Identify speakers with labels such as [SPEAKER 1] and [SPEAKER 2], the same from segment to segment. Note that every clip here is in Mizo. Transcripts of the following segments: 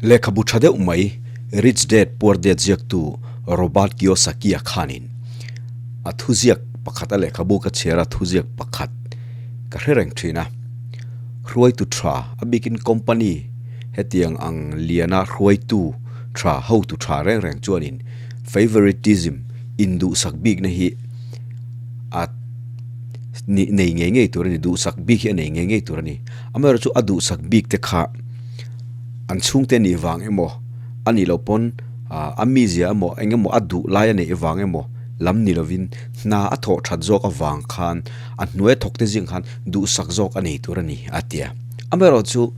[SPEAKER 1] Lehkhabu tha deuh mai Rich Dad Poor Dad ziaktu Robert Kiyosaki-a khanin a thuziak pakhat a lehkhabu ka chhiar a thuziak pakhat ka hre reng thin a. Hruaitu tha a bikin company hetiang ang liana hruaitu tha hotu tha reng reng chuanin favoritism induhsak bikna hi a nei ngei ngei tur a ni, duhsak bik hi a nei ngei ngei tur a ni. Amaherawhchu a duhsak bik te kha an chhungte nih vang emaw a nih loh pawn a mizia emaw eng emaw a duh lai a neih vang emaw lam ni lovin hna a thawh that zawk avang khan a hnuai thawk te zing khan duhsak zawk a nei tur a ni a ti a. Amaherawhchu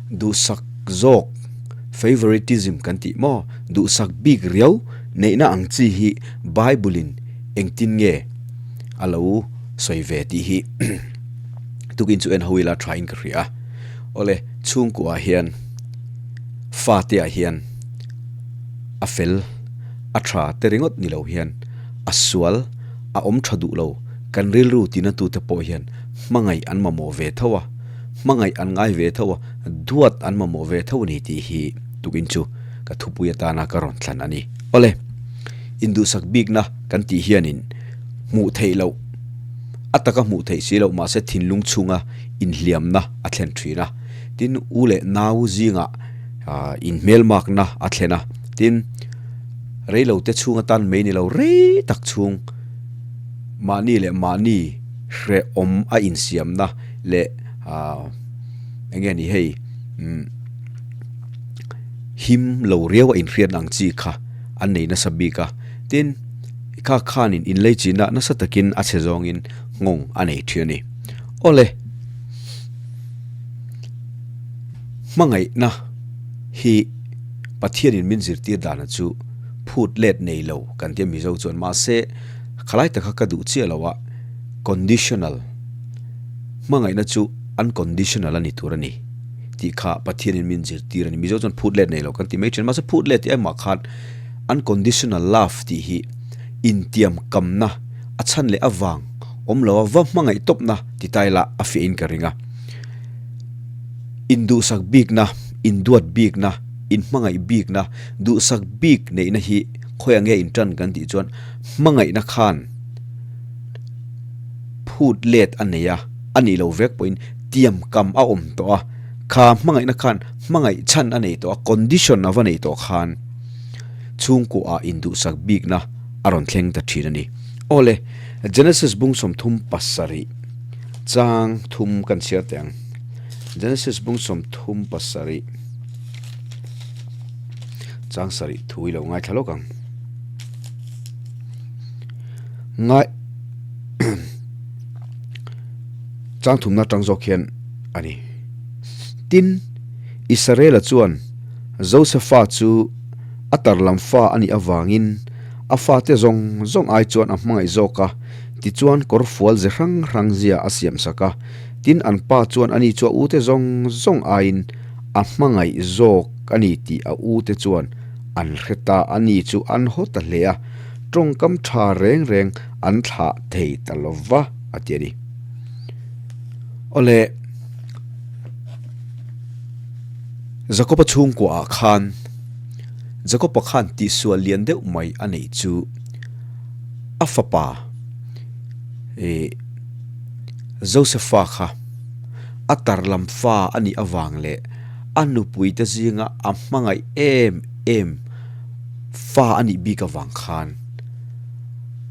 [SPEAKER 1] duhsak zawk favoritism kan tih maw duhsak bik riau neihna ang chi hi Bible in engtin nge a lo sawi ve tih hi tukin chu en ho ila tha in ka hria a. Awle, chhungkuah hian fate ah hian a fel a tha te ringawt ni lo hian a sual a awm tha duh lo kan rilru tina tute pawh hian hmangaih an mamawh ve tho a, hmangaih an ngai ve tho a, duat an mamawh ve tho a ni tih hi tukin chu ka thupui atana ka rawn thlan a ni. Awle, induhsak bikna kan tih hianin hmuh theih loh a taka hmuh theih si loh mahse thinlung chhunga inhliamna a thlen thin a, tin u leh nau zingah inhmelmakna a thlen a, tin reilo te chhung atan mai ni lo rei tak chhung mahni leh mahni hrehawm a insiamna leh eng nge ni hei him lo riau a inhriat ang chi kha an nei nasa bik a, tin kha khanin inleichina nasa takin a chhe zawngin nghawng a nei thin a ni. Awle, hmangaihna hi Pathianin min zirtir dana chu phut let nei lo kan tia Mizo chuan mahse khalai taka ka duh chiah lo a, conditional, hmangaihna chu unconditional a ni tur a ni tih kha Pathianin min zirtir a ni. Mizo chuan phut let nei lo kan ti mai thin mahse phut let tih aimah khan unconditional love tih hi intiam kamna a chhan leh avang awm lo a, va hmangaih tawpna ti ta ila a fiahin ka ring a. Induhsak bikna, induat bikna, inhmangaih bikna, duhsak bik neihna hi khawiah nge intan kan tih chuan hmangaihna khan phut let a nei a, a nih loh vek pawhin tiam kam a awm tawh a, kha hmangaihna khan hmangaih chhan a nei tawh a, condition a va nei tawh khan chhungkuaah induhsak bikna a rawn thleng ta thin a ni. Awle, Genesis bung 37 chang thum kan chhiar teh ang. Genesis bung 37 chang sarih thu i lo ngaithla lawk ang. Ngai chang thumna tang zawk hian a ni. Tin, Israela chuan Josefa chu a tarlam fa a nih avangin A fate zawng zawng ai chuan a hmangaih zawk a, tichuan kawr fual ze hrang hrang zia a siam sak a. Tin, an pa chuan ani chu a ute zawng zawng aiin a hmangaih zawk a ni tih a ute chuan an hre ta a ni chu an haw ta hle a, tawngkam tha reng reng an thlah thei ta lo va, a ti a ni. Awle, Jakoba chhungkuaah khan. Jakoba khan tihsual lian deuh mai a neih chu a fapa ih Josefa kha a tar lam fa a nih avang leh a nupui te zinga a hmangaih em em fa a nih bik avang khan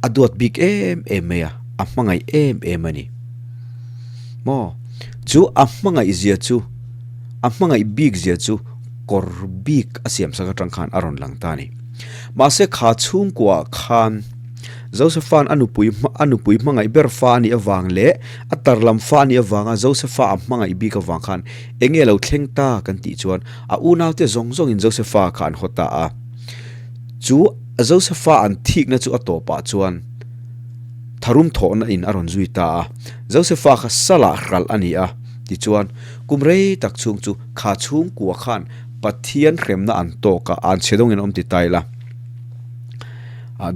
[SPEAKER 1] a duat bik em em mai a, a hmangaih em em a ni. Maw? Chu a hmangaih zia chu a hmangaih bik zia chu kawr bik a siam sak atang khan a rawn lang ta a ni. Mahse kha chhungkuaah khan Josepha'n a nupui a nupui hmangaih ber fa a nih avang leh a tar lam fa a nih avanga Josepha a hmangaih bik avang khan eng nge lo thleng ta kan tih chuan a unaute zawng zawngin Josepha kha an haw ta a. Chu Josepha an thikna chu a tawpah chuan tharum thawhna in a rawn zui ta a. Josepha kha salah hralh a ni a. Tichuan, kum rei tak chhung chu kha chhungkua khan Pathian hremna an tawk a, an chhe dawngin a awm ti ta ila,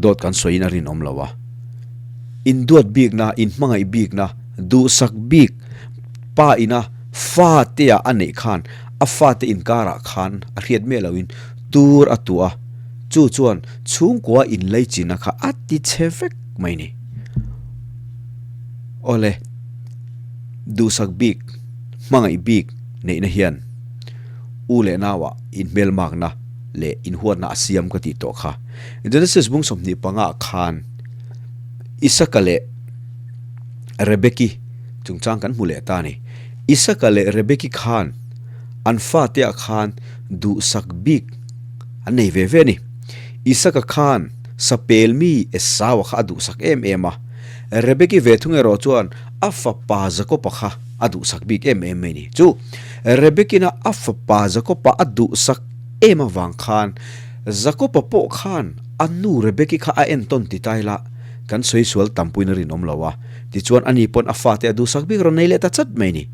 [SPEAKER 1] dawt kan sawiin a rinawm lo a. Induat bikna, inhmangaih bikna, duhsak bik pa ina fa tea a neih khan a fate inkarah khan a hriat miah loin tur a tuah a, chu chuan chhungkua inleichina kha a ti chhe vek mai ni. Awle, duhsak bik, hmangaih bik neihna hian u leh nauah inhmelmakna leh inhuatna a siam ka tih tawh kha. Genesis bung 25 ah khan Isaka leh Rebeki chungchang kan hmu leh ta a ni. Isaka leh Rebeki khan an fateah khan duhsak bik an nei ve ve a ni. Isaka khan sapel mi Esau-a kha a duhsak em em a, Rebeki ve thung erawh chuan a fapa Jakob-a kha a duhsak bik em em mai a ni. Chu Rebekina a fapa Jakob-a a duhsak em avang khan Jakob-a pawh khan a nu Rebeki kha a entawn ti ta ila kan sawi sual tampuiin a rinawm lo a. Tichuan ani pawn a fate a duhsak bik rawn nei leh ta chat mai a ni.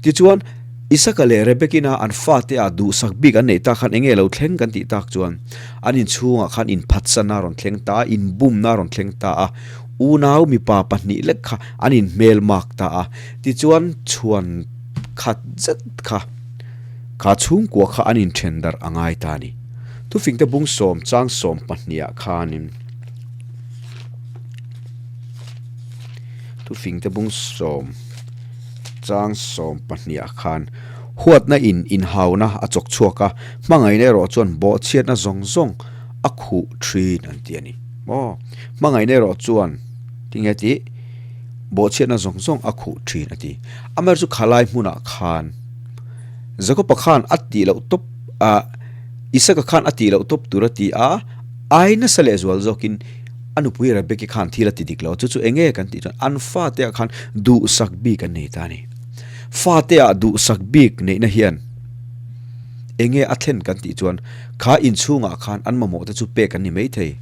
[SPEAKER 1] Tichuan Isaka leh Rebekina an fate a duhsak bik an neih tak khan enge lo thleng kan tih tak chuan an inchhungah khan inphatsanna a rawn thleng ta a, inbumna a rawn thleng ta a, unau mipa pahnih lek kha an inhmelmak ta a. Tichuan chhuan khat zet kha kha chhungkua kha an inthen darh a ngai ta a ni. Thufingte bung sawm chang sawm pahniha khanin. Thufingte bung sawm chang sawm pahniha khan huatna in inhauna a chawk chhuak a, hmangaihna erawh chuan bawhchhiatna zawng zawng a khuh thin an ti a ni. Maw? Hmangaihna erawh chuan tinge tih bawhchhiatna zawng zawng a khuh thin a ti. Amaherawhchu khalai hmunah khan Jakob-a khan a tih loh tawp ah Isaka khan a tih loh tawp tur a ti a, ai nasa leh zual zawkin a nupui Rebeki khan thil a ti dik lo. Chu chu eng nge kan tih chuan an fate ah khan duhsak bik an nei ta a ni. Fate ah duhsak bik neihna hian eng nge a thlen kan tih chuan kha inchhungah khan an mamawh te chu pek an ni maithei.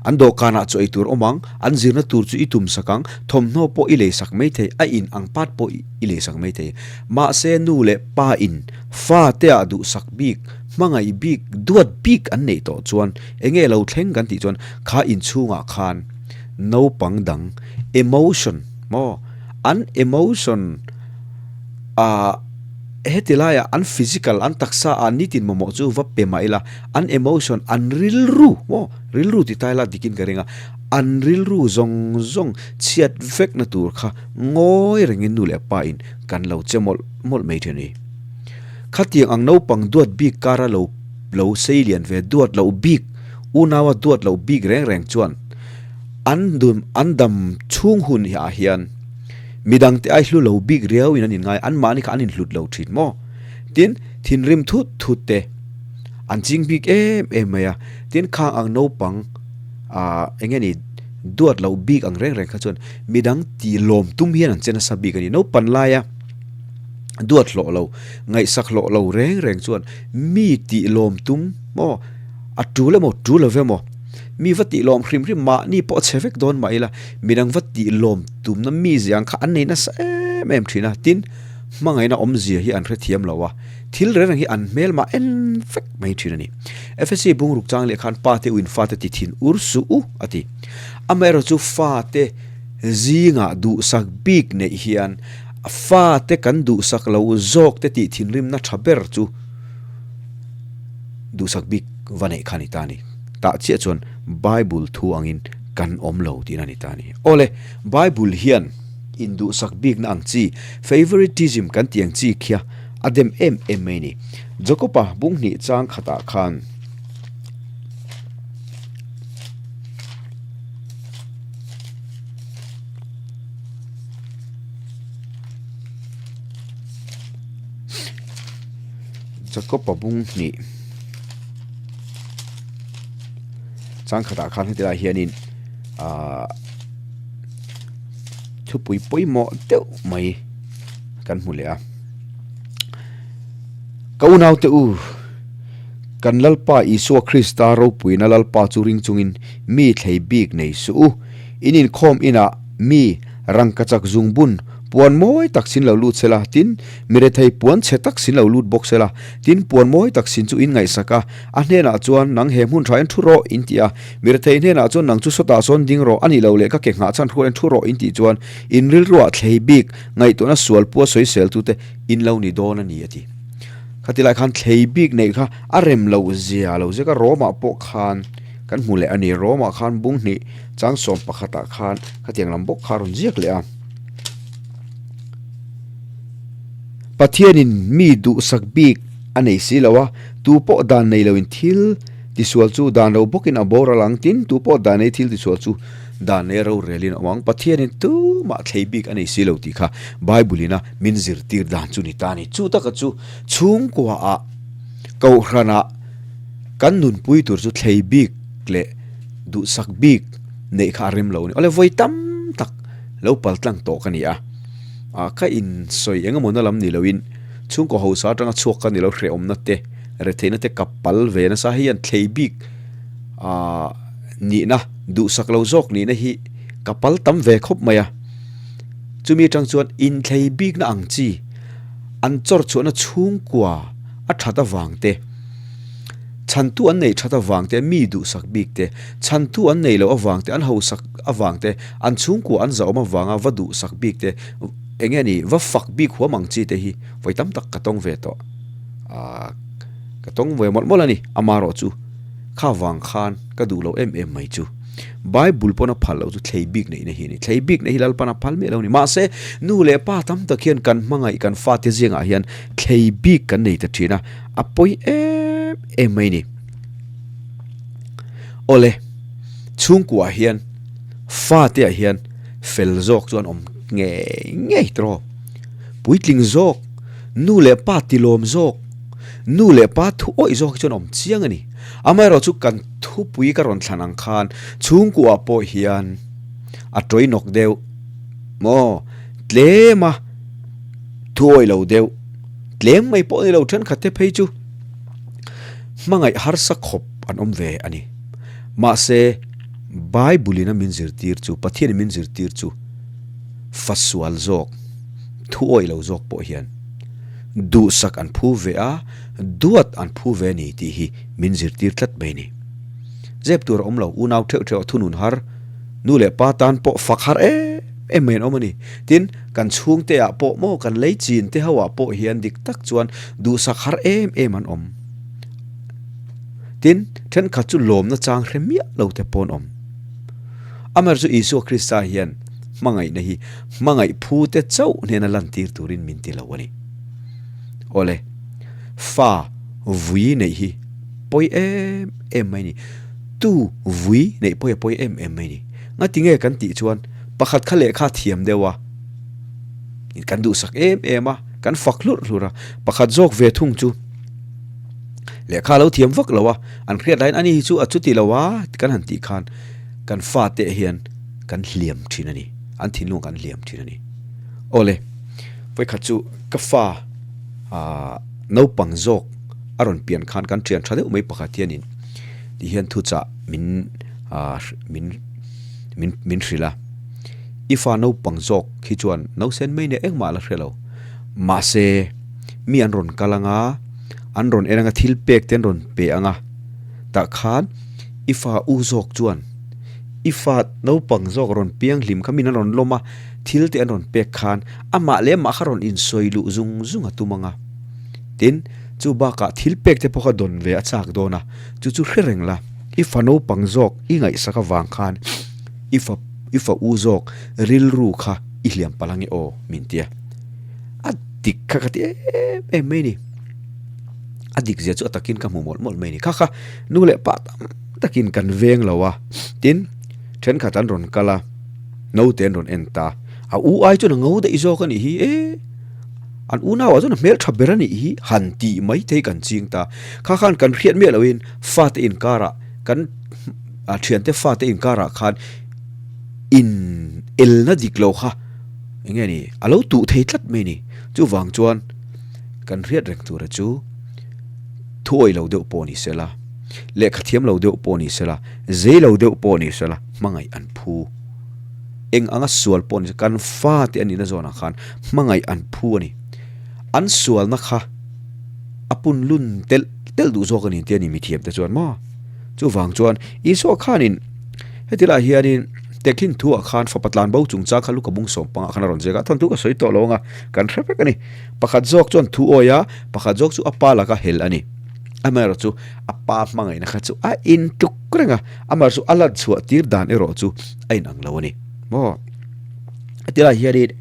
[SPEAKER 1] An dawhkanah chu eitur awm ang, an zirna tur chu i tum sak ang, thawmhnaw pawh i lei sak maithei, a in ang pat pawh i lei sak maithei. Mahse nu leh pa in fate ah duhsak bik, hmangaih bik, duat bik an neih tawh chuan eng nge lo thleng kan tih chuan kha inchhungah khan naupang dang emotion maw an emotion ah heti laiah an physical an taksa ah nitin mamawh chu va pe mah ila An emotion, an rilru, maw? Rilru ti ta ila dikin ka ring a, an rilru zawng zawng chhiat vekna tur kha ngawi rengin nu leh pa in kan lo che mawlh mawlh mai thin a ni. Khatiang ang naupang duat bik kara lo lo sei lian ve duat loh bik, unaua duat loh bik reng reng chuan an dun an dam chhung hun ah hian midangte ai hlu lo bik riau in an inngai, anmahni kha an inhlut lo thin maw? Tin, thinrim thut thut te. An ching bik em em mai a, tin khang ang naupang ah eng nge ni duat loh bik ang reng reng kha chuan midang tih lawm tum hian an che nasa bik a ni. Naupan laia duat hlawh lo, ngaihsak hlawh lo reng reng chuan mi tih lawm tum maw a tul emaw tul lo emaw mi va tih lawm hrim hrim mahni pawh a chhe vek dawn mah ila midang va tih lawm tumna mizia ang kha an nei nasa em em thin a, tin hmangaihna awmzia hi an hrethiam lo a. Thil reng reng hi an hmelmah en vek mai thin a ni. FSC bungruk chang leh khan pa te uin fate ti thin ur suh u a ti. Amaherawh chu fate zingah duhsak bik neih hian fate kan duhsak lo zawk te tih thinrimna tha ber chu duhsak bik va neih kha a ni ta a ni. Tah chiah chuan Bible thu angin kan awm lo tihna a ni ta a ni. Awle, Bible hian induhsak bikna ang chi, favoritism kan tih ang chi khia A dem em em mai ni. Jakob-a bung hnih chang khatah khan Jakob-a bung hnih chang khatah khan heti lai hianin ahh thupui pawimawh deuh mai kan hmu leh a. Ka unaute u, kan Lalpa Isua Krista ropuina Lalpa chu ring chungin mi thlei bik nei suh u. In inkhawm inah mi rangkachak zungbun puan mawi tak sin lo lut sela, tin, mi rethei puan chhe tak sin lo lut bawk sela, tin, puan mawi tak sin chu in ngaihsak a, a hnenah chuan nang he hmun thain thu rawh in ti a, mi rethei hnenah chuan nang chu sawtah sawn ding rawh, a nih lo leh ka ke nghah chhan hruaiin thu rawh in tih chuan in rilruah thlei bik Ngaihtuahna sual pua sawiseltute in lo ni dawn a ni a ti. Khati lai khan thlei bik neih kha a rem loh zia lo zek a, Rome-ah pawh khan kan hmu leh a ni. Rome-ah khan bung hnih chang sawm pakhatah khan khatiang lam bawk kha a rawn ziak leh a. Pathianin mi duhsak bik a nei si lo a, tu pawh dan nei loin thil tisual chu dan lo bawkin a boral ang, tin tu pawh dan nei thil tisual chu dan nei rorelin a awm ang. Pathianin tumah thlei bik a nei si lo tih kha Bible-in a min zirtir dan chu ni ta a ni. Chu taka chu chhungkuaah Kohhranah kan nunpui tur chu thlei bik leh duhsak bik neih kha a rem lo a ni. Awle vawi tam tak lo pal tlang tawh ka ni a, ka insawi eng emaw na lam ni loin chhungkaw hausa atanga chhuak ka ni lo hrehawmna te retheihna te ka pal ve nasa hei hian thlei bik nihna duhsak lo zawk nihna hi ka pal tam ve khawp mai a. Chumi atang chuan inthlei bikna ang chi an chawr chhuahna chhungkua a that avang te, chhantu an neih that avang te, mi duhsak bik te, chhantu an neih loh avang te, an hausak avang te, an chhungkua an zahawm avanga va duhsak bik te, eng nge ni, va fak bik huam ang chi te hi vawi tam tak ka tawng ve tawh. Aaa ka tawng ve mawlh mawlh a ni, amaherawh chu kha vang khan ka duh lo em em mai chu. Bible pawn a phal loh chu thlei bik neihna hi a ni. Thlei bik neih hi Lalpan a phal miah lo a ni. Mahse, nu leh pa tam tak hian kan hmangaih kan fate zingah hian thlei bik kan nei ta thin a, a pawi em em mai a ni. Awle, chhungkuaah hian fateah hian fel zawk chu an awm ngei ngei tawh. Puitling zawk, nu leh pa tilawm zawk, nu leh pa thu awih zawk hi chuan awm chiang a ni. Amaherawh chu kan thupui ka rawn thlan ang khan chhungkuah pawh hian a tawi nawk deuh maw tlem a thuawi lo deuh tlem mai pawh ni lo thenkhat te phei chu hmangaih harsa khawp an awm ve a ni. Mahse Bible in a min zirtir chu Pathian in min zirtir chu fasual zawk thuawi lo zawk pawh hian duhsak an phu ve a, duat an phu ve a ni tih hi min zirtir tlat mai a ni. Zep tur a awm lo, unau theuh theuh a thunun har, nu leh pa tan pawh fak har em em mai an awm a ni. Tin, kan chhungte ah pawh maw kan lei chin te ho ah pawh hian dik tak chuan duhsak har em em an awm. Tin, thenkhat chu lawmna chang hre miah lo te pawh an awm. Amaherawhchu Isua Krista hian hmangaihna hi hmangaih phu te chauh hnena lantir turin min ti lo a ni. Awle, fa vui neih hi pawi em em mai ni. Tu vui neih pawi a pawi em em mai ni. Ngati nge kan tih chuan pakhat kha lehkha thiam deuh a, kan duhsak em em a, kan fak hlurh hlurh a, pakhat zawk ve thung chu lehkha lo thiam vak lo a, an hriat laiin ani hi chu a chuti lo a kan han tih khan kan fate hian kan hliam thin a ni, an thinlung kan hliam thin a ni. Awle, vawikhat chu ka fa aah naupang zawk a rawn pian khan kan thian tha deuh mai pakhat hianin ti hian thuchah min aah min min min hrilh a, i fa naupang zawk hi chuan nausen mai nia engmah la hre lo, mahse mi an rawn kal anga an rawn en anga thil pek te an rawn pe anga tah khan i fa u zawk chuan I fa naupang zawk rawn piang hlim kha min an rawn lawm a, thil te an rawn pek khan amah leh amah kha rawn insawi luh zung zung a tum ang a. Tin, chu bakah thil pek te pawh kha dawn ve a chak dawn a, chu chu hre reng la, i fa naupang zawk i ngaihsak avang khan i fa i fa u zawk rilru kha i hliam palh ange aw min tia. A dik kha ka ti em em mai ni. A dik zia chu a takin ka hmu mawlh mawlh mai ni. Kha kha nu leh pa tam. takin kan veng lo a, tin, thenkhat an rawn kal a, naute an rawn en ta, a u ai chuan a ngo daih zawk a nih hi e, an unau ah chuan a hmeltha ber a nih hi han tih mai thei kan ching ta, kha khan kan hriat miah loin fate inkarah kan thiante fate inkarah khan in elna dik lo kha eng nge ni a lo tuh thei tlat mai a ni, chuvang chuan kan hriat reng tura chu thuawih lo deuh pawh ni sela. Lehkha thiam lo deuh pawh ni sela, zei lo deuh pawh ni sela, hmangaih an phu. Eng anga sual pawh ni sela, kan fate a nihna zawnah khan hmangaih an phu a ni. An sualna kha a pun lun telh telh duh zawk a ni tia ni mithiamte chuan maw? Chuvang chuan Isua khanin heti lai hianin. Tehkhin thu ah khan fapa tlan bo chungchang kha luka bung sawm pangah khan a rawn ziak a, thawnthu ka sawi tawh lo ang a, kan hre vek a ni. Pakhat zawk chuan thu awi a, pakhat zawk chu a pa laka hel a ni. Amaherawh chu a pa hmangaihna kha chu a intluk reng a, amaherawh chu a lan chhuah tir dan erawh chu a inang lo a ni. Maw? Heti lai hianin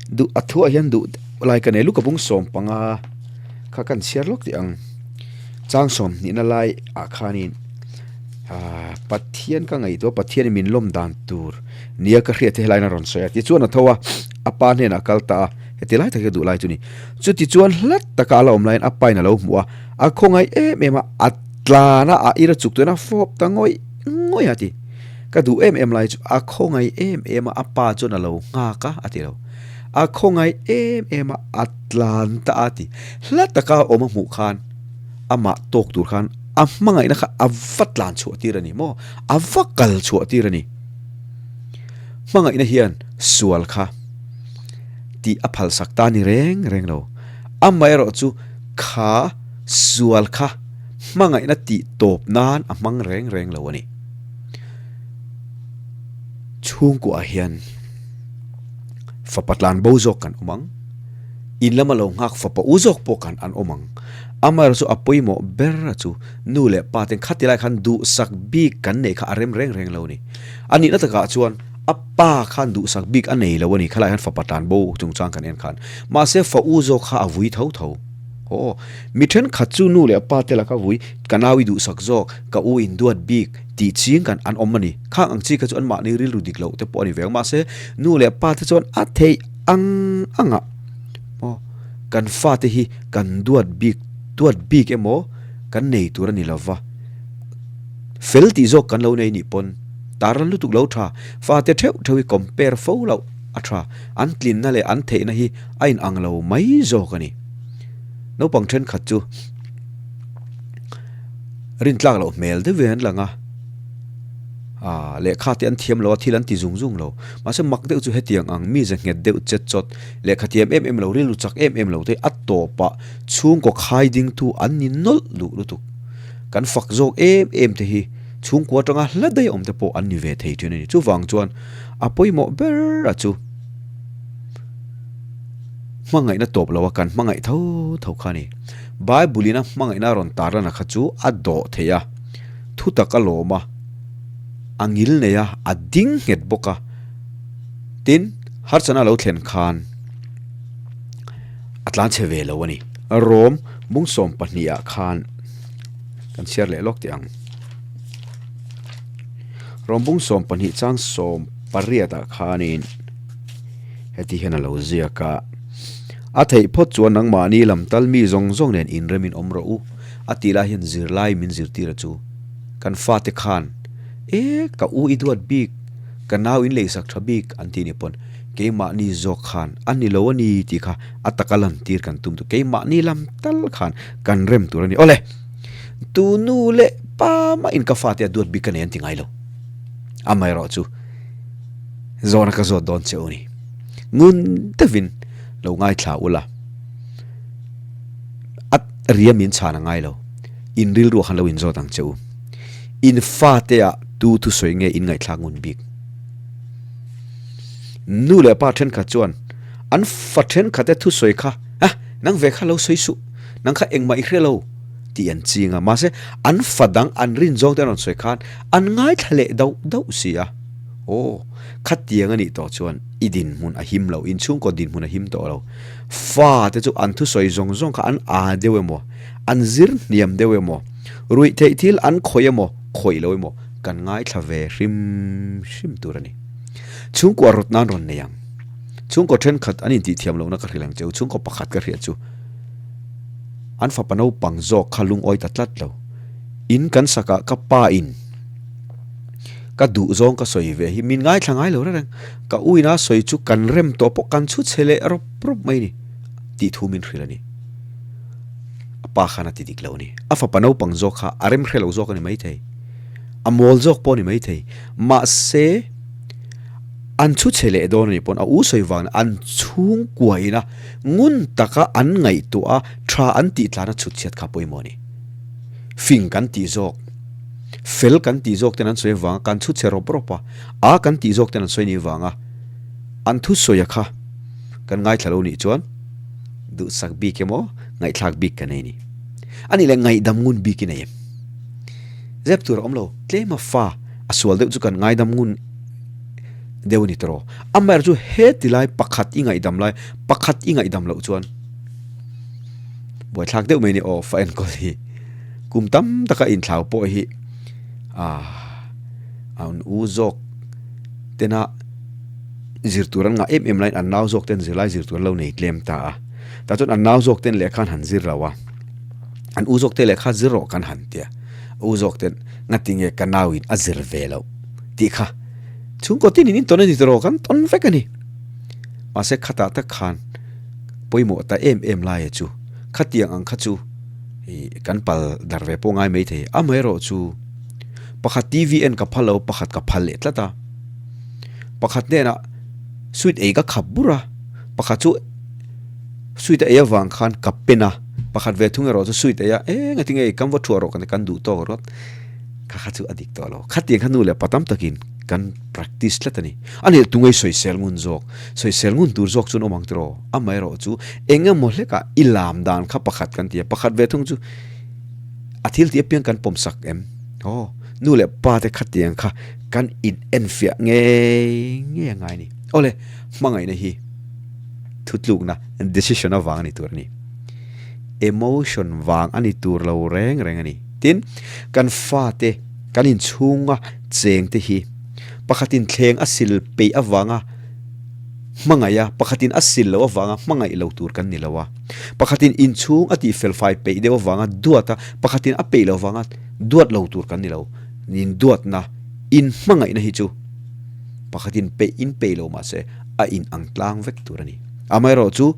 [SPEAKER 1] duh a thuah hian duh lai ka nei luka bung sawm panga kha kan chhiar lawk tih ang. Chang sawm hnihna lai ah khanin ah Pathian ka ngaihtuah Pathianin min lawm dan tur nia ka hriat te helaiin a rawn sawi a tichuan a tho a a pa hnenah a kal ta a heti lai tak hi duh lai chu ni chutichuan hlat taka a la awm laiin a pa in a lo hmuh a a khawngaih em em a a tlan a a ira chuk tuin a fawp ta ngawih ngawih a ti ka duh em em lai chu a khawngaih em em a a pa chuan a lo nghak a a ti lo a khawngaih em em a a tlan ta a ti hla taka a awm a hmuh khan amah tawk tur khan a hmangaihna kha a va tlan chhuah tir a ni maw? A va kal chhuah tir a ni. Hmangaihna hian sual kha tih a phalsak ta ni reng reng lo. Amaherawh chu kha sual kha hmangaihna tih tawp nan a hmang reng reng lo a ni. Chhungkuah hian fapa tlan bo zawk kan awm ang. In lama lo nghak fapa u zawk pawh kan an awm ang. Amaherawh chu a pawimawh ber a chu nu leh pa ten khati lai khan duhsak bik kan neih kha a rem reng reng lo a ni. A nihna takah chuan a pa khan duhsak bik a nei lo a ni khalai khan fapa tan bo chungchang kan en khan. Mahse fa u zawk kha a vui tho tho. Aw, mi thenkhat chu nu leh pa te laka vui ka nau i duhsak zawk, ka u in duat bik tih ching kan an awm a ni. Khang ang chi kha chu anmahni rilru dik loh te pawh a ni ve ang. Mahse nu leh pa te chuan a theih ang anga maw kan fate hi kan duat bik duat bik emaw kan nei tur a ni lova fel tih zawk kan lo nei nih pawn tar lutuk lo tha fate theuh theuh hi compare fo loh a tha an tlinna leh an theihna hi a in ang lo mai zawk a ni naupang thenkhat chu rintlak loh hmel deuh in an lang a. Aaa lehkha te an thiam lo a, thil an ti zung zung lo. Mahse mak deuh chu hetiang ang mi ze nghet deuh chet chawt, lehkha thiam em em lo, rilru chak em em lo te a tawpah chhungkaw khai dingtu an ni nawlh duh lutuk. Kan fak zawk em em te hi chhungkua atanga hla daih awm te pawh an ni ve thei thin a ni. Chuvang chuan a pawimawh ber a chu hmangaihna tawp lo a kan hmangaih tho tho kha a ni. Bible in a hmangaihna a rawn tarlan a kha chu a dawh thei a. Thu tak a lawm a, a ngil nei a, a ding nghet bawk a. Tin, harsatna a lo thlen khan a tlan chhe ve lo a ni. Rom bungsawm pahnihah khan kan chhiar leh lawk teh ang. Rom bungsawm pahnih chang sawm pariatah khanin heti hian a lo ziak a, A theih phawt chuan nangmahni lam tal mi zawng zawng nen inremin awm rawh u. A tih lai hian zirlai min zirtir a chu. Kan fate khan, E, ka u i duat bik, ka nau in leisak tha bik an ti ni pawn keimahni zawk khan a ni lo a ni tih kha a taka lantir kan tum tur, keimahni lam tal khan kan rem tur a ni. Awle, tu nu leh pa mah in ka fate a duat bik ka nei an ti ngai lo. Amaherawh chu zawhna ka zawt dawn che u ni. Ngun deuhin lo ngaithla ula. A riam in chhan a ngai lo. In rilru ah khan lo inzawt ang che u. In fate ah tu thusawi nge in ngaihthlak ngun bik? Nu leh pa thenkhat chuan an fa thenkhat te thusawi kha, Ah, nang ve kha lo sawi suh, nang kha engmah i hre lo tih an ching a. Mahse, an fa dang an rin zawng te an rawn sawi khan an ngaithla leh dauh dauh si a. Aw, khatiang a nih tawh chuan i dinhmun a him lo, inchhungkaw dinhmun a him tawh lo. Fa te chu an thusawi zawng zawng kha an aa deuh emaw, an zir hniam deuh emaw, ruih theih thil an khawih emaw, khawih lo emaw kan ngaithla ve hrim hrim tur a ni. Chhungkua rawt nan rawn nei ang. Chhungkaw thenkhat an intih thiam lohna ka hrilh ang cheu, chhungkaw pakhat ka hriat chu an fapa naupang zawk kha lungawi ta tlat lo. In kan sakah ka pa in. Ka duh zawng ka sawi ve hi min ngaithla ngai lo reng reng. Ka u ina sawi chu kan rem tawh pawh kan chhu chhe leh rawp rawp mai ni tih thu min hrilh a ni. A pa khan a ti dik lo a ni. A fapa naupang zawk kha a rem hre lo zawk a ni maithei. A mawl zawk pawh a ni maithei. Mahse, an chhu chhe leh dawn a nih pawn a u sawi vang an chhungkua ina ngun taka an ngaihtuah a tha an tih tlana chhut chhiat kha pawimawh a ni. Fing kan tih zawk. Fel kan tih zawk ten an sawi avanga kan chhu chhe rawp rawp a, a kan tih zawk ten an sawi nih avanga an thusawi a kha kan ngaithla lo nih chuan duhsak bik emaw ngaihthlak bik ka nei ni. A nih leh ngaihdam ngun bik i nei em? Zep tur a awm lo, tlema fa a sual deuh chu kan ngaidam ngun deuh a ni tawh. Amaherawhchu chu heti lai pakhat i ngaihdam lai, pakhat i ngaihdam loh chuan buaithlak deuh mai a ni aw fa enkawl hi. Kum tam taka inthlau pawh hi an u zawk tena zir tur an ngah em em laiin an nau zawk ten zirlai zir tur an lo nei tlem ta a. Tah chuan an nau zawk ten lehkha an han zir lo a, an u zawk te lehkha zir rawh kan han tia, u zawk ten ngatinge ka nau in a zir ve loh tih kha chhungkaw tin in in tawn a ni tawh kan tawn vek a ni. Mahse khatah tak khan pawimawh ta em em laia chu khatiang ang kha chu ih kan pal dar ve pawh ngai mai thei. Amaherawhchu pakhat TV en ka phal lo pakhat ka phal leh tlat a, pakhat hnenah sweet ei ka khap bur a, pakhat chu sweet a ei avang khan ka pen a, pakhat ve thung erawh chu sweet ei a eng ati nge kam va thuah rawh kan kan duh tawk rawt kha kha chu a dik tawh lo. Khatiang kha nu leh pa tam takin kan practice tlat a ni. A nih tunge sawisel ngun zawk, sawisel ngun tur zawk chuan awm ang tiraw? Amaherawh chu eng emaw hlekah i lam dan kha pakhat kan ti a, pakhat ve thung chu a thil tih apiang kan pawmsak em? Aw, nu leh pa te khatiang kha kan in enfiah ngei ngei a ngai a ni. Awle, hmangaihna hi thutlukna, decision, avang a ni tur a ni. Emotion vang a ni tur lo reng reng a ni. Tin, kan fate kan inchhunga cheng te hi pakhatin thleng a sil peih avanga hmangaih a, pakhatin a sil loh avanga hmangaih lo tur kan ni lo a. Pakhatin inchhung a tih felfai peih deuh avanga duat a, pakhatin a peih loh avanga duat lo tur kan ni lo. Induatna, inhmangaihna hi chu pakhatin peih in peih lo mahse a in ang tlang vek tur a ni. Amaherawhchu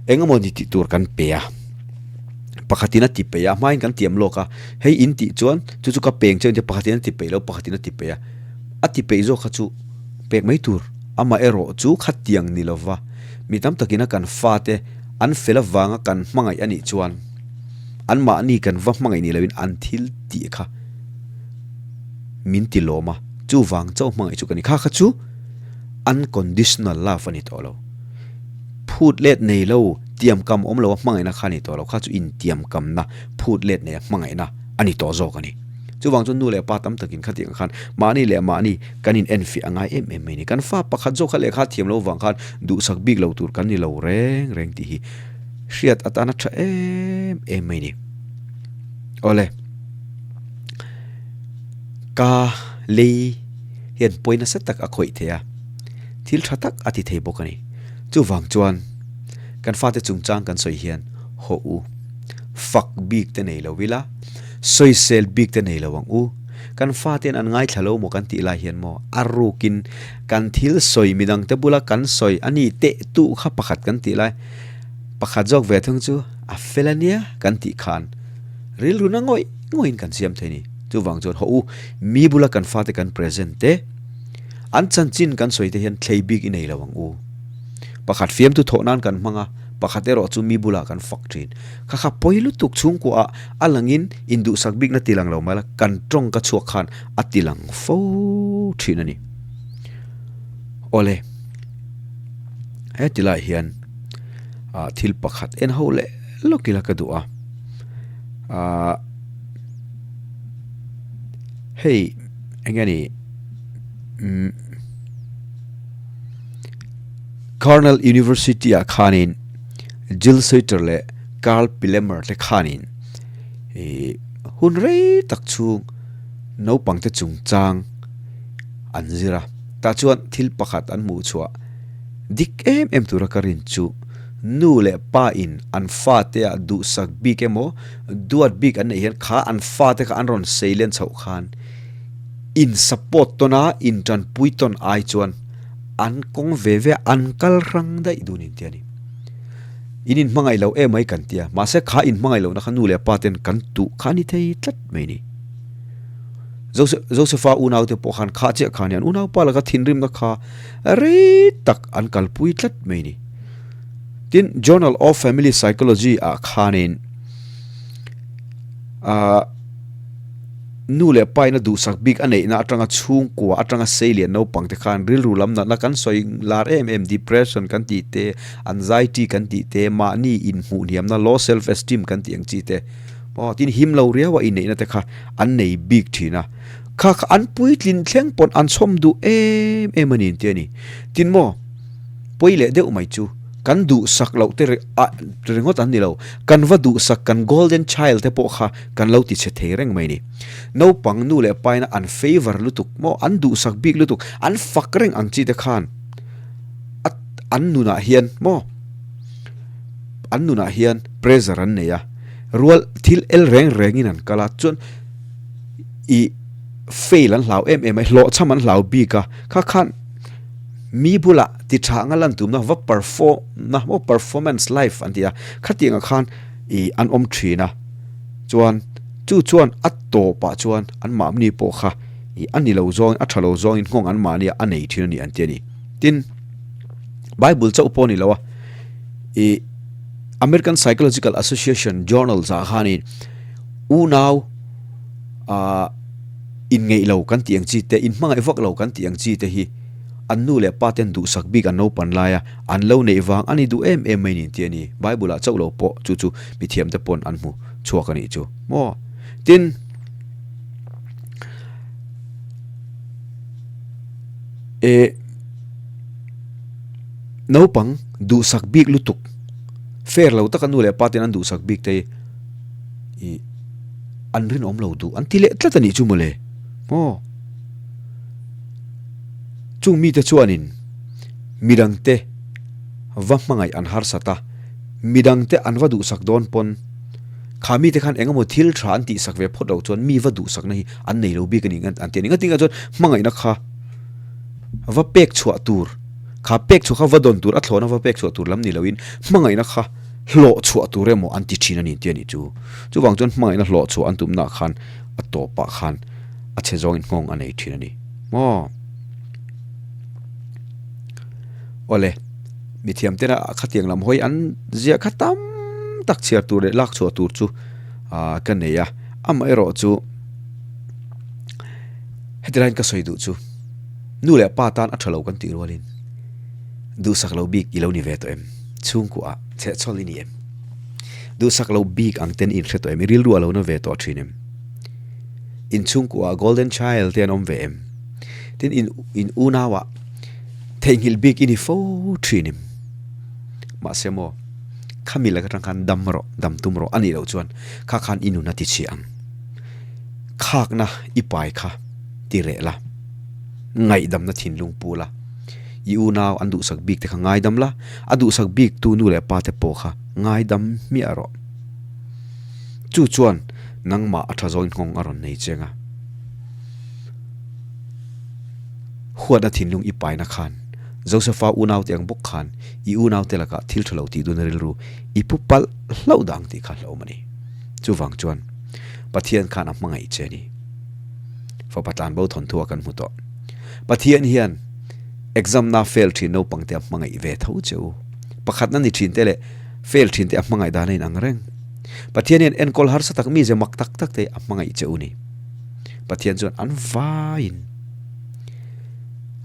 [SPEAKER 1] engemaw ni tih tur kan pe a. Pakhatin a ti peih a, hmain kan tiam lawk a, hei in tih chuan chu chu ka peng che pakhatin a ti peih lo, pakhatin a ti peih a, a ti peih zawk kha chu pek mai tur, amaherawh chu khatiang ni lova mi tam takin a kan fate an fel avanga kan hmangaih a nih chuan anmahni kan va hmangaih ni loin an thil tih kha min ti lawm a, chuvang chauh hmangaih chu ka ni, kha kha chu unconditional love a ni tawh lo. Phut let nei lo, tiamkam awm lo a hmangaihna kha a ni tawh lo, kha chu intiamkamna, phut let nei a hmangaihna a ni tawh zawk a ni. Chuvang chuan nu leh pa tam takin khatiang ang khan mahni leh mahni kan in enfiah a ngai em em mai a ni. Kan fa pakhat zawk kha lehkha thiam lo vang khan duhsak bik lo tur kan ni lo reng reng tih hi hriat atana tha em em mai a ni. Awle, ka lei hian pawi nasa tak a khawih thei a, thil tha tak a ti thei bawk a ni. Chuvang chuan kan fate chungchang kan sawi hian haw u, fak bik te nei lo ila, sawisel bik te nei lo ang u. Kan fate'n an ngaithla lo maw kan tih lai hian maw a rukin kan thil sawi midang te bula kan sawi a ni teh tuh kha pakhat kan tih lai pakhat zawk ve thung chu a fel a nia kan tih khan rilru na ngawih ngawih in kan siam thei a ni. Chuvang chuan haw u, mi bula kan fate kan present te, An chanchin kan sawi te hian thlei bik i nei lo ang u. Pakhat fiamtu thawh nan kan hmang a, pakhat erawh chu mi bulah kan fak thin. Kha kha pawi lutuk chhungkuaah a langin induhsak bikna ti lang lo mai la, kan tawng ka chhuak khan a ti lang fo thin a ni. Awle, hetilai hian thil pakhat en ho leh lawk ila ka duh a. Ahh hei eng nge ni umm Cornell University ah khanin Jill Suiter leh Karl Pillemer te khanin ih hun rei tak chhung naupang te chungchang an zir a tah chuan thil pakhat an hmuh chhuah dik em em tura ka rin chu nu leh pa in an fate ah duhsak bik emaw duat bik an neih hian kha an fate kha an rawn sei len chhoh khan in support tawn a, in tanpui tawn ai chuan an kawng ve ve a, an kal hrang daih dun in tia ni. In in hmangaih lo em mai kan tia, mahse kha in hmangaih lohna kha nu leh pa ten kan tuh kha a ni thei tlat mai ni. Josepha unau te pawh khan kha chiah kha nia, an unau pa laka thinrimna kha rei tak an kalpui tlat mai ni. Tin, Journal of Family Psychology ah khanin ahh. Nu leh pa in a duhsak bik a neihna atanga chhungkua atanga seilian naupang te khan rilru lam natna kan sawi lar em em depression kan tih te, anxiety kan tih te, mahni inhmuh hniamna low self esteem kan tih ang chi te aw tin him lo riau a inneihna te kha an nei bik thin a. Kha kha an puitlin thleng pawn an chhawm duh em em a ni an ti a ni. Tin maw pawi leh deuh mai chu kan duhsak loh te ringawt an ni lo, kan va duhsak kan golden child te pawh kha kan lo ti chhe thei reng mai a ni. Naupang nu leh paina an favour lutuk maw, an duhsak bik lutuk, an fak reng ang chi te khan a an nunah hian maw an nunah hian pressure an nei a, rual thil el reng rengin an kal a, chuan ih fail an hlau em em a, hlawhchham an hlau bik a, kha khan mi bulah ti tha anga lan tumna va perform na maw performance life an ti a, khatiang ah khan ih an awm thin a, chuan chu chuan a tawpah chuan an mahni pawh kha ih a ni lo zawngin a tha lo zawngin nghawng an mahni a nei thin a ni an ti a ni. Tin, Bible chauh pawh a ni lo a, ih American Psychological Association journal ah khanin unau ah inngeih lo kan tih ang chi te, inhmangaih vak lo kan tih ang chi te hi an nu leh pa ten duhsak bik an naupan lai a, an lo neih vang a ni duh em em mai ni tih a ni. Bible ah chauh lo pawh chu chu mithiam te pawn an hmu chhuak a nih chu maw. Tin, eh naupang duhsak bik lutuk fair lo taka nu leh pa ten an duhsak bik te hi ih an rinawm lo duh an ti leh tlat a nih chu mawle maw. Chung mite chuanin midangte va hmangaih an harsat a, midangte an va duhsak dawn pawn kha mite khan eng emaw thil tha an tihsak ve phawt loh chuan mi va duhsakna hi an nei lo bik a ni an ti a ni. Ngatinge chuan hmangaihna kha va pek chhuah tur, kha pek chhuah kha va dawn tur, a thlawhna va pek chhuah tur lam ni loin hmangaihna kha hlawh chhuah tur emaw an ti thin a ni ti a nih chu. Chuvang chuan hmangaihna hlawh chhuah an tumnaah khan a tawpah khan a chhe zawngin nghawng a nei thin a ni maw. Awle, mithiam tena khatiang lam hawi an ziah kha tam tak chhiar tur leh lak chhuah tur chu ah ka nei a, amaherawh chu heti laiin ka sawi duh chu nu leh pa tan a tha lo kan tih rualin duhsak lo bik i lo ni ve tawh em? Chhungkuah chhehchhawl i ni em? Duhsak lo bik ang ten i inhre tawh em? I rilru a lo na ve tawh thin em? Inchhungkuah golden child te an awm ve em? Tin in in unauah theihnghilh bik i ni fo thin em? Mahse maw, khami lak atang khan dam rawh, dam tum rawh a nih loh chuan kha khan i nun a ti chhia ang. Khakna i pai kha ti reh la, ngaihdamna thinlung pu la, i unau an duhsak bik te kha ngaidam la, a duhsak bik tu nu leh pa te pawh kha ngaidam hmiah rawh. Chu chuan nangmah a tha zawin nghawng a rawn nei cheng a. Huatna thinlung i paina khan Josefa unaute ang bawk khan i unaute lakah thil tha lo tih dun rilru i pu palh hlauh dang tih kha hlauhawm a ni. Chuvang chuan Pathian khan a hmangaih che a ni. Fapa tlanbo thawnthu a kan hmu tawh. Pathian hian exam na fail thin naupangte a hmangaih ve tho che u. Pakhatna ni thin te leh fail thin te a hmangaih dan a inang reng. Pathian hian enkawl harsa tak mi ze mak tak tak te a hmangaih che u ni. Pathian chuan an vaiin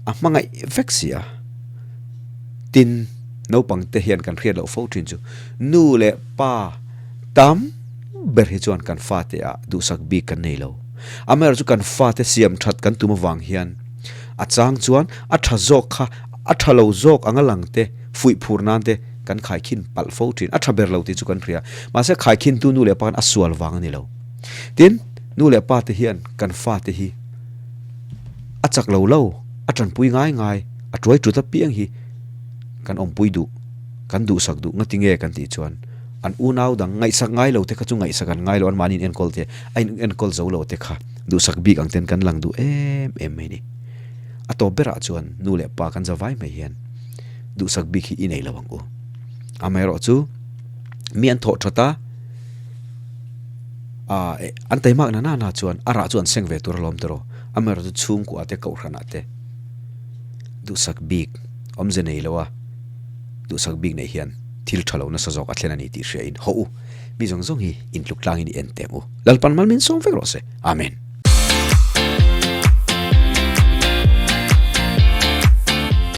[SPEAKER 1] a hmangaih vek si a. Tin, naupang te hian kan hriat loh fo thin chu nu leh pa tam ber hi chuan kan fate ah duhsak bik kan nei lo. Amaherawhchu kan fate siam that kan tum avang hian a chang chuan a tha zawk kha a tha lo zawk anga lang te fuih phur nan te kan khaikhin palh fo thin. A tha ber lo tih chu kan hria. Mahse khaikhintu nu leh pa khan a sual vang a ni lo. Tin, nu leh pa te hian kan fate hi a chak lo lo, a tanpui ngai ngai, a tuai tut apiang hi kan awmpui duh, kan duhsak duh ngati nge kan tih chuan an unau dang ngaihsak ngai lo te kha chu ngaihsak an ngai lo, an mahni in enkawl te, a in enkawl zo lo te kha duhsak bik ang ten kan lang duh em em mai a ni. A tawp berah chuan nu leh pa kan za vai mai hian duhsak bik hi i nei lo ang u. Amaherawhchu mi an thawh that a, ah an taimak na na chuan a rah chu an seng ve tur alawm tawh amaherawhchu chhungkua te kohhranah te duhsak bik awmze nei lo a duhsak bik neih hian thil tha lo nasa zawk a thlen a ni tih hria in haw u mi zawng zawng hi intluk tlangin i en teh ang u Lalpan mal min sawm vek rawh se Amen.